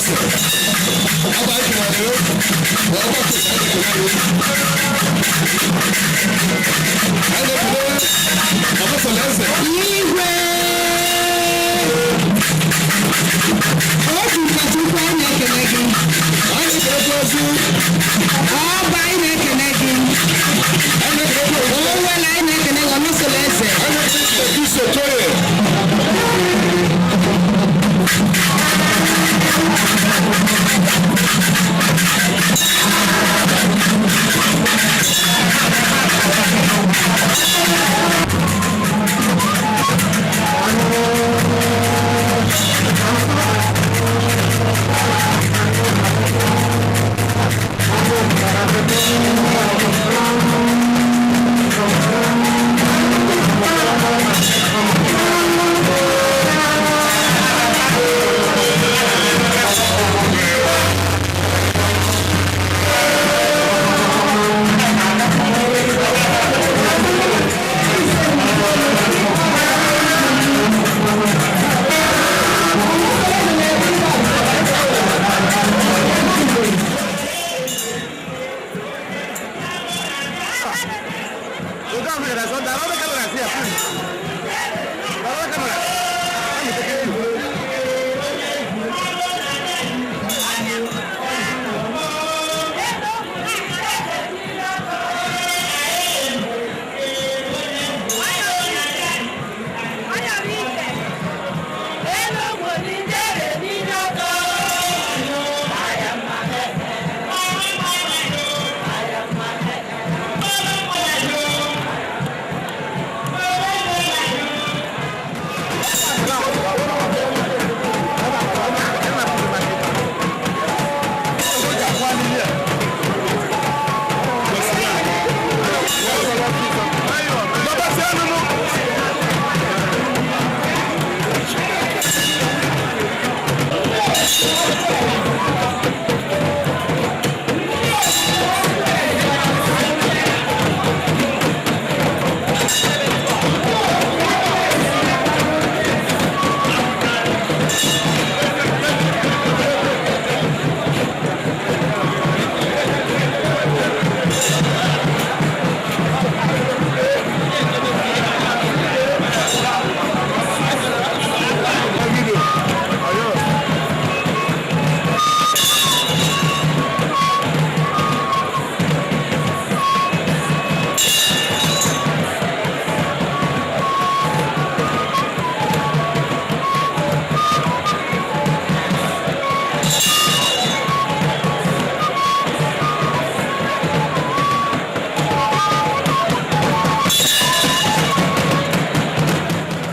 Ọba ekele, ọba ekele. Anyị na-ekele Ọbụsọla eze. Igwe! Otu ụkọchukwu, anyị na-ekele gị. Anyị na-ekelekwa ozu. Ọba, anyị na-ekele gị. Anyị na-ekelekwa ozu. Owele, anyị na-ekele gị, Ọnụsọla eze. Anyị na-ekele Kristo Okoye.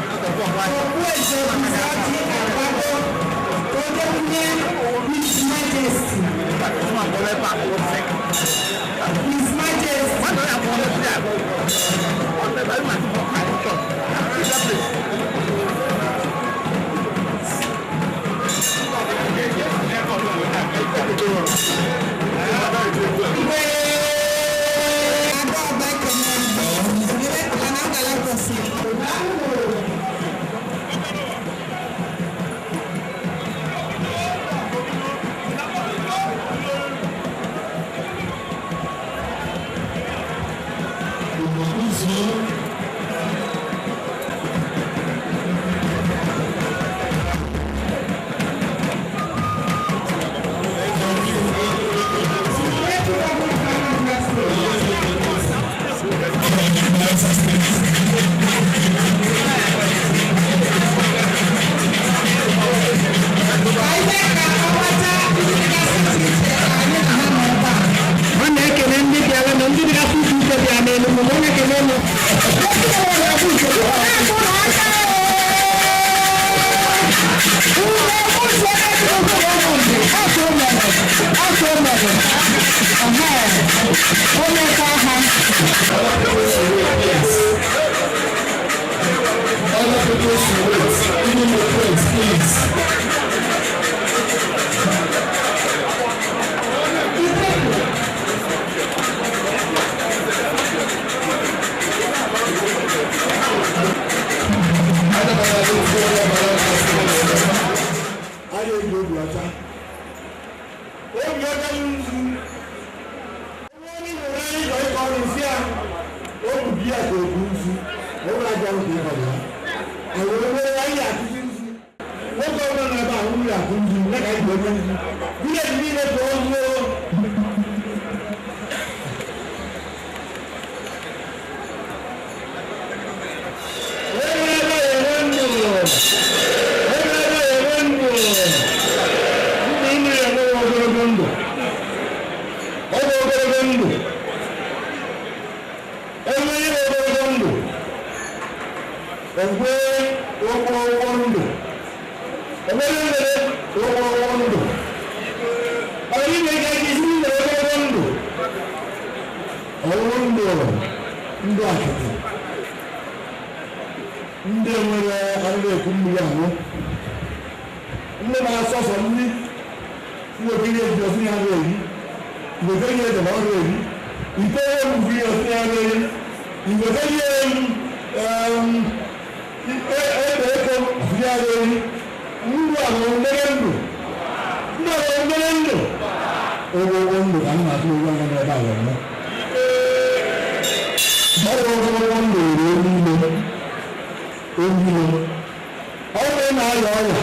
Okpueze Nzaki Agbago, Odekunye, His Majesty. His Majesty. Igwe! Ada ọba ekene. Ebe na ngala kwesị. Ọ na-ekele ndị bịara na ndị dịgasị iche iche bịara n'elu ma ọ na-ekele elu. Onye ka ha. Other people should wait. Even the prince, please. Anyị eji obi ọcha. Obi ọjọọ nzu. Onye nwere anyị chọrọ ịkọ ọrụ nsị a, o bi ya ka obu nzu. O nwere ajọ ọrụ ka ịkọ ya. Anyị wee anyị akụzi nzu. Nwoke ọbụla nọ ebe a nwere akụ nzu, ya ka anyị ji onye nzu. Vileji niile tụọ nzu. Ndị nwere arụrụ ekwu mmiri ahụ ndị na-asọsọ mmiri nwekiri eji osi ya na-eri nwekiri eji ma ọ na-eri ite egwuvi osi ya na-eri nwekiri ebe eko osi ya na-eri ndụ ahụ mmere ndụ ndụ ahụ mmere ndụ ogologo ndụ ka m na-atụ egwu anya n'ebe a were ọ bụ ogologo ndụ ruru niile. Ọ bụrụ na arịa ọrịa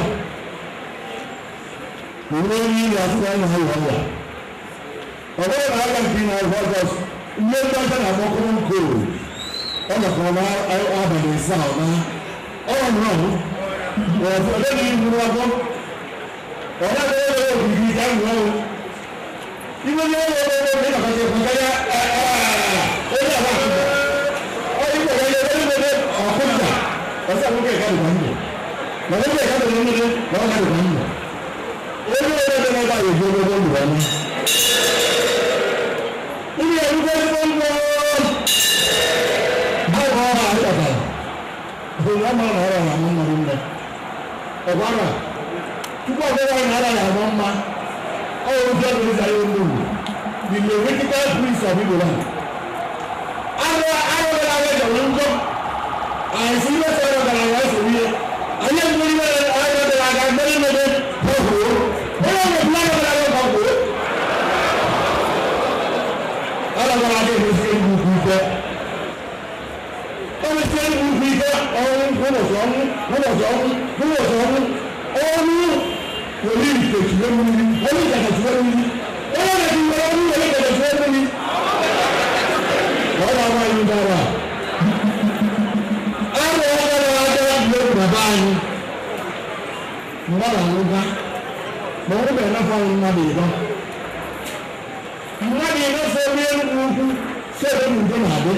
onye iri asịrị na arịa ọrịa ọ bụrụ na arịa nke na-ahụ ọjọọ ihe ndị ọcha na-akpọ common cold ọ nọkọrọ n'abalị ịsaa ọ na ọ nọ ọzọ ebe ihu afọ ọ naghị ewere ogige ka ahụ ọrụ iwe nye ọrụ ọrụ ọrụ ịnọkọta ịkpọkarịa onye ala ọ ịkpọkarịa ebe ebe ọkụja ọsẹ àkókò ẹ̀ka dùn kàn dùn lọ́wọ́ bí ẹ̀ka dùn nínú lọ́wọ́ ká dùn kàn dùn ó ní ọjọ́ tó máa bá yòókù gbogbo lù wọ́n ní. Ibi ẹ̀rú tó ń bọ̀ báwo ọ̀rọ̀ àti ọ̀tà òun ọmọ ọ̀rọ̀ ọ̀rọ̀ àwọn ọmọ rẹ̀ ọ̀gbọ́n tupu ọ̀gbọ́n wọn nára yà wọ́n ma ọ̀rọ̀ ojú ọ̀gbìn ìsàlẹ̀ olóòwò the Levitical priest of Igbo land. Arọ arọ bẹ̀rẹ̀ àwọn ẹ̀jọ̀ wọn ń kọ́. Àìsí ilé sọ̀rọ̀ gbàrà wọ́n sì wíyẹ. Ayé ìgbóni bẹ̀rẹ̀ ayé bẹ̀rẹ̀ àgbà gbẹ́rẹ́ mẹ́tẹ́ bọ̀kọ̀. Bọ́lá wọ̀ fúlá bẹ̀rẹ̀ àwọn bọ̀kọ̀. Ọlọ́gbọ̀n adé ìlú sí ìlú kú ikẹ́. Ọmọ sí ìlú kú ikẹ́ ọ̀hún gbọ́dọ̀sọ̀ ọ̀hún gbọ́dọ̀sọ̀ ọ̀hún gbọ́dọ̀sọ̀ ọ̀hún ọ̀hún wòlíì ìkejì lórí wòlíì ìkejì lórí wòlíì ìkejì lórí. Ọlọ́wọ́ yìí dára. Bàbá anyị mmadụ anwụga ma ọ bụrụ na anyị mmadụ ịbọ mmadụ ịbọ so rie nnukwu ukwu si ebe n'udo na-adị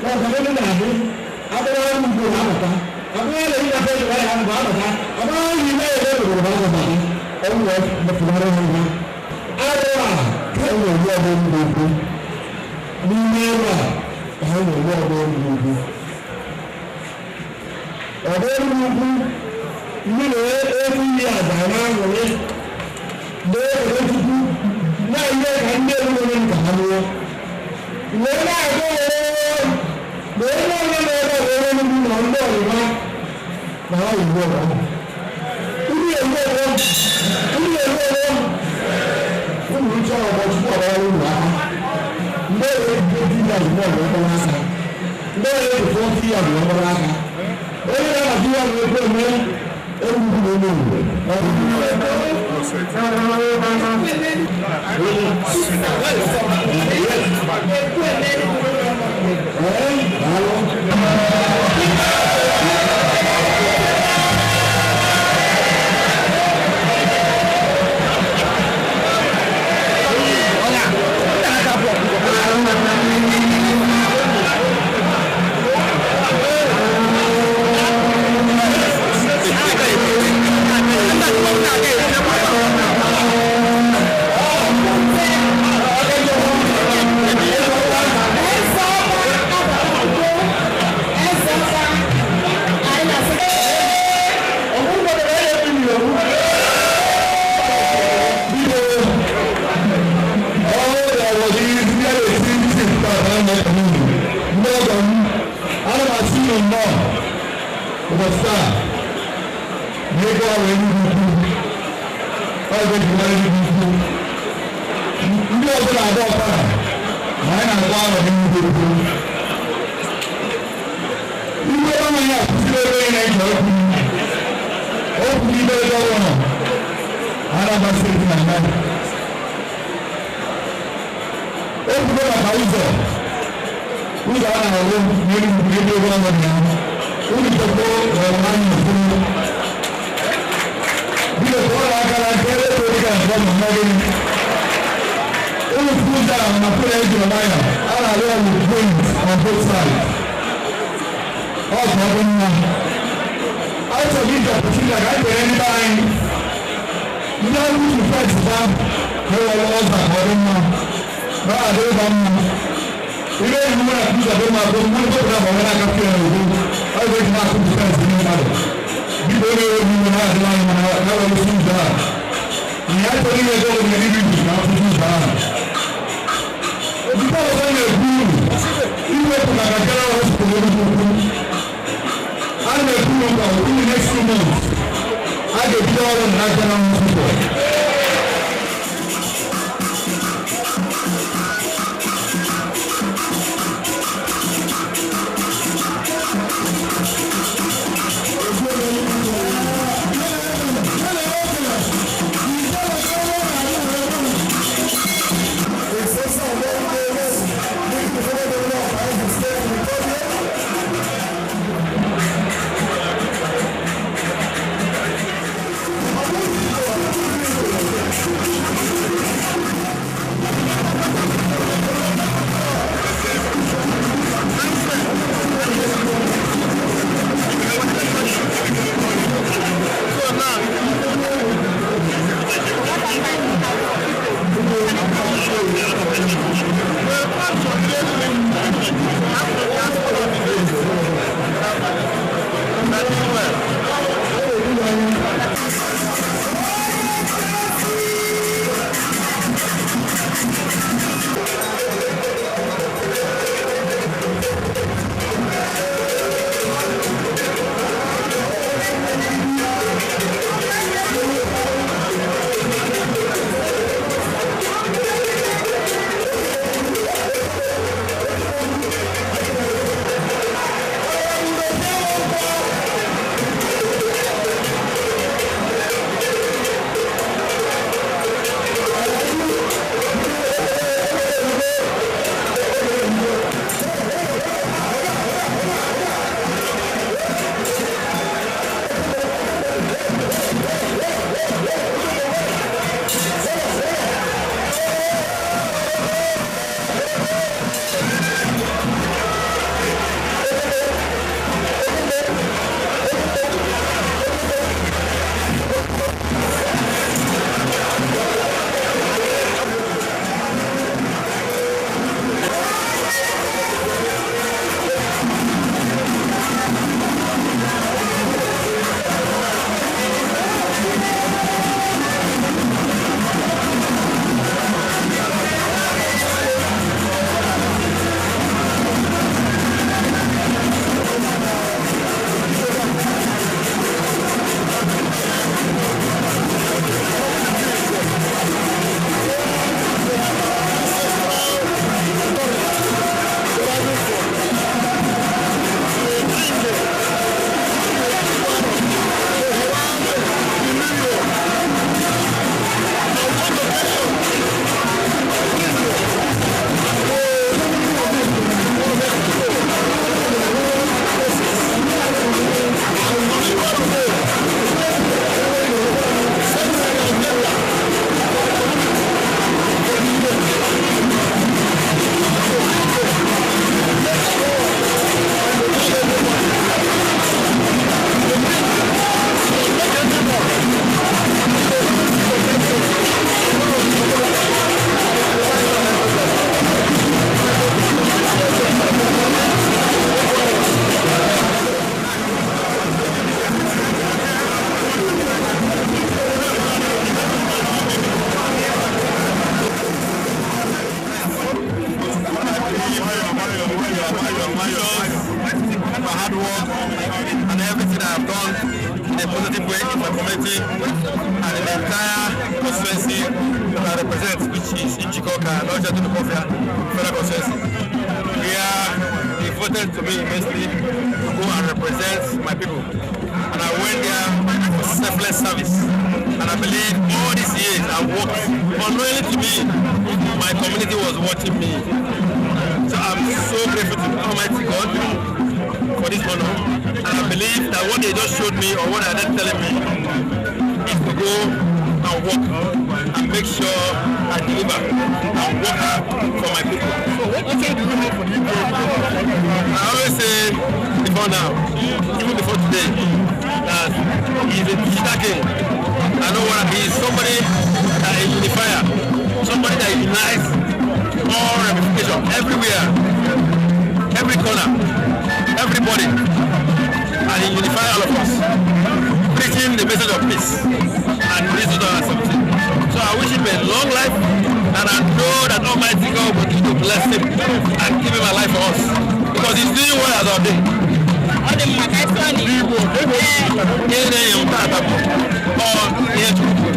na ọkadebe na-adị abụrụ ọrụ ugbo na-abata abụrụ ọrụ ịgafe ịgba ya mgbe abata abụrụ ọrụ ime ebe obodo bụ abata ọrụ metụtara ha ihe arụ a ka e na-egbu ọgbọ ndị ukwu n'ime ebe a ka ha na-egbu ọgbọ ndị ukwu ọ̀dọ́ olùkú nínú ewu yìí àgbà náà wọlé lóòrè tukú náà ilé ẹ̀ka ní ewu lórí nǹkan lọ́wọ́. Ìwé náà kọ́ wọ́n lórí náà lọ́nà ẹ̀ka wọlé níbi náà ń bọ̀ nípa náà ìwé ọ̀rọ̀. Ilé ìwé ọ̀rọ̀ ilé ìwé ọ̀rọ̀ fún mi tí ọ̀rọ̀ tukú ọ̀rọ̀ ọ̀rọ̀ wà á. Lóòrè tó ti yà ìwé ọ̀rọ̀ ọ̀rọ̀ wá sá. Lóòrè tó ti yà ìwé ọ̀rọ̀ wá sá. Onye na-abịa ya na-ekwe eme egwugwu na eme Ọzọ na-agba ọkara ma anyị na-agba ahụ n'ihu okwu. Igwe anaghị akụziri ebe ị na-eji okwu. Okwu ibe gọvanọ Anambra Steeti na-eme. Okwugo maka ụzọ ụzọ a na-arụ n'Enugwu ebe gọvanọ na ya. Unu chekwa ọrụ anyị ofuru. Biko kụọ aka na nke ebe ka nke ọ na gịnị. Unu fụ ụzọ ahụ na pụrụ eji nwayọ a na-arụ ọrụ point on both sides. Ọ ka ọ dị mma. Achọrọ iji opportunity ka anyị kere ndị be anyị. Ndị ọrụ uche fes ba na-ewere ụzọ ka ọ dị mma. Na ọ adịghị ba mma. Ihe iwu na ụzọ dị mma bụ mgbe ndị ọbụla bụ na-agafe ya n'udo. Ọ ga-eji na-akụ fes ndị mmadụ. Biko onye enweghị iwe na-adịla anyị mana ya were osi ụzọ a. Ihe a chọrọ inye gọọmenti iri iji na akwụkwọ ụzọ ahụ. Ojikwa ọzọ na-ekwu uru iwepụ maka General Hospital Enugwu Ukwu. A na-ekwu maka in the next 2 months a ga-ebido ọrụ na General Hospital. My hard work and everything I have done in a positive way in my community and in the entire constituency that I represent, which is Njikoka, Northern Dunukofia Federal Constituency, where they voted to me immensely to go and represent my people. And I went there for selfless service. And I believe all these years I worked, unknowingly to me, my community was watching me. So I'm so grateful to Almighty God for this honor. And I believe that what they just showed me or what they're telling me is to go and work and make sure I deliver and work for my people. So what message do you have for the Igbo? I always say before now, even before today, that he's a digital king. I know what he is, somebody that is unifier, somebody that unites all ramifications everywhere, every corner, everybody, and he unifies all of us, preaching the message of peace and this 2017. So I wish him a long life, and I know that Almighty God will continue to bless him and keep him alive for us because he's doing well as of day. Ọ dị mma ka esi ọ na Igbo, ego. Ihe na-enye m taata bụ ọ ihe Chukwu.